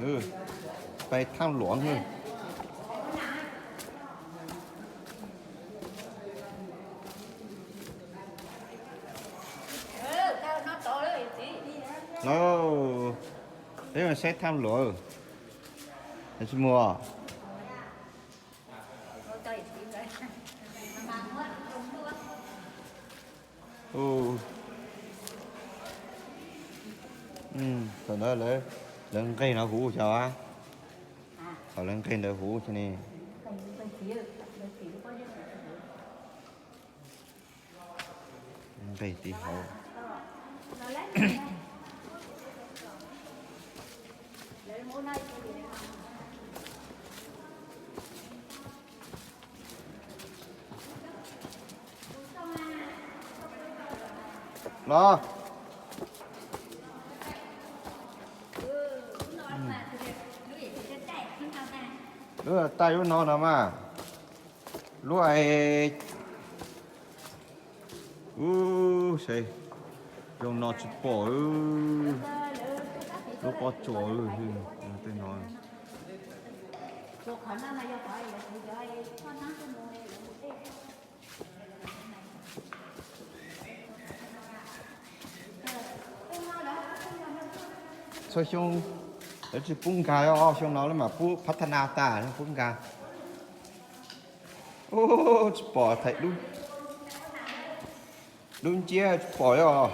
Peb thaj luam. Peb mus saib thaj luam. Tsis muaj. Thaum ntawd lawv nqeg no huv xyov, thaum lawv nqeg ntawd huv xyov ne. Nqeg tim hauv. Los. Lub taij lub no no mas. Lub, ub, zoo no tsis pom. Lub pob tsuas tej no. Txhua xyoo lawv tsis pub nkag os, xyoo no lawv mam pub phab thab na tas pub nkag. Tsis pom thaum lub nciab tsis pom os.